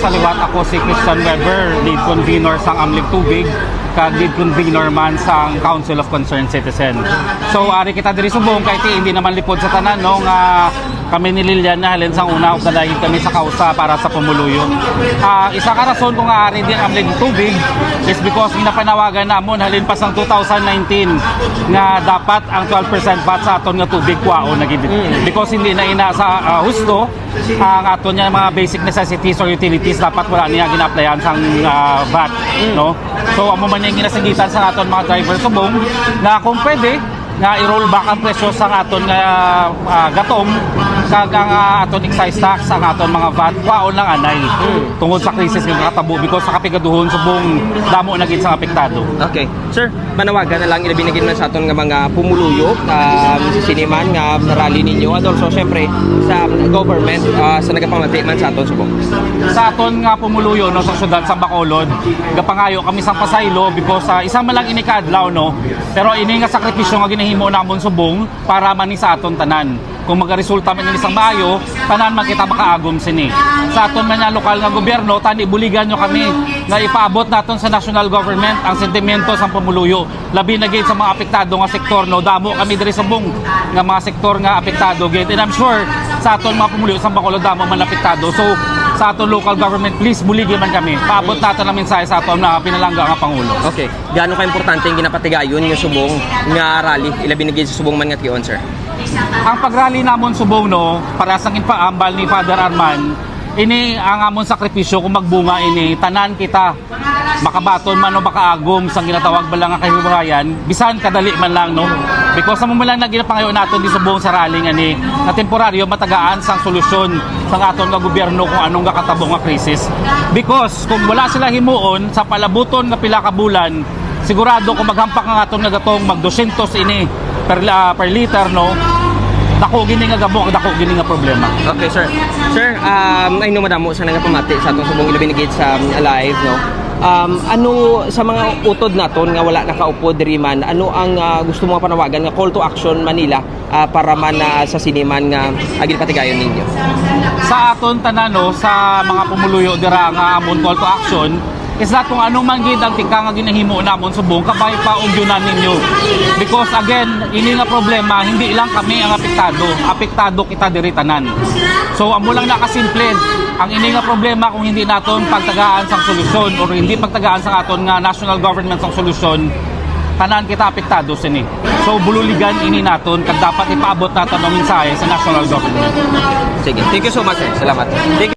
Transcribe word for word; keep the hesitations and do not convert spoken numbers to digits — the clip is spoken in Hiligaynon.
Sa liwat, ako si Christian Weber, lead convenor sang Amlig Tubig, kag lead convenor man sang Council of Concerned Citizen. So, ari kita diri subong kay ti hindi naman lipod sa tanan, no, nga kami ni Lilian na halin sang una, ug nalahig kami sa kausa para sa pumuluyo. Ah, isa ka rason kung nga ari di ang Amlig Tubig is because ginapanawagan namon halin pa sang two thousand nineteen nga dapat ang twelve percent vat sa aton nga tubig kwaon na gid. Mm. Because hindi na ina sa, ah, husto ang aton nga mga basic necessities or utilities, dapat wala niya gina-applyan sang, ah, vat, Mm. no? So, amo man yung ginasingitan sa aton mga driver subong na kung pwede, nga i-roll back ang presyo sa aton nga, ah, gatong, kag ang, ah, aton excise tax, ang aton mga vat, kwaon lang anay. Mm. Tungod sa krisis nga nakatabo, because sa kapigaduhon subong damo na gid sa apektado. Okay. Sir, manawagan na lang, ilabi na gid man sa aton nga mga pumuluyo, um, sa sini man nga rally ninyo, and also, syempre, sa government, ah, sa nagapamati man sa aton subong. Sa aton nga pumuluyo, no, sa syudad sa Bacolod, gapangayo kami sang pasaylo because, ah, isa man lang ini ka adlaw, no, pero ini nga sakripisyo nga ginahimo namon subong para man ni sa aton tanan. Kung magaresulta man ini sang maayo, tanan man kita makaagom sini. Sa aton man nga lokal nga gobyerno, tani buligan nyo kami nga ipaabot naton sa national government ang sentimento sang pumuluyo, labi na gid sa mga apektado nga sektor, no? Damo kami diri subong nga mga sektor nga apektado gid. And I'm sure sa aton mga pumuluyo sa Bacolod, damo man apektado. So, sa aton local government, please, buligi man kami. Paabot naton ang mensahe sa aton na pinalangga nga Pangulo. Okay. Gaano ka importante ang ginapatigayon nga subong nga rally, ilabi na gid sa subong man nga tion, sir? Ang pagrally namon subong, no, para sa ginpaambal ni Father Arman, ini ang amon sakripisyo kung magbunga ini, tanan kita makabaton man o makaagom sang ginatawag bala nga kahiwarayan, bisan kadali man lang, no? Because amo man lang na ginapangayo naton di subong sa rally nga ni, na temporaryo matagaan sang solusyon sang aton nga gobyerno kung anong gakatabo nga krisis. Because kung wala sila himuon sa palabuton nga pila ka bulan, sigurado kung maghampak ang aton nga gatong, mag dosyentos ini per, ah, per liter, no? Dako gini nga gamo, dako gini nga problema. Okay, sir. Sir, um, ay no madamo sa nagapamati sa atong subong, ilabi na gid sa, um, live, no? Um, ano sa mga utod naton nga wala nakaupo diri man, ano ang, ah, gusto mo nga panawagan nga call to action man nila, ah, para man, ah, sa sini man nga, ah, ginpatigayon ninyo? Sa aton tanan, no, sa mga pumuluyo dira nga amon call to action, is that kung anong man gid ang tika nga ginahimo namon subong, kabay pa ugyonan ninyo. Because again, ini nga problema, hindi lang kami ang apektado, apektado kita diri tanan. So, amo lang na kasimple. Ang ini nga problema, kung hindi naton pagtagaan sang solusyon or hindi pagtagaan sang aton nga national government sang solusyon, tanan kita apektado sini. So, bululigan ini naton kag dapat ipaabot naton ang mensahe sa national government. Sige. Thank you so much, sir. Salamat. Thank you.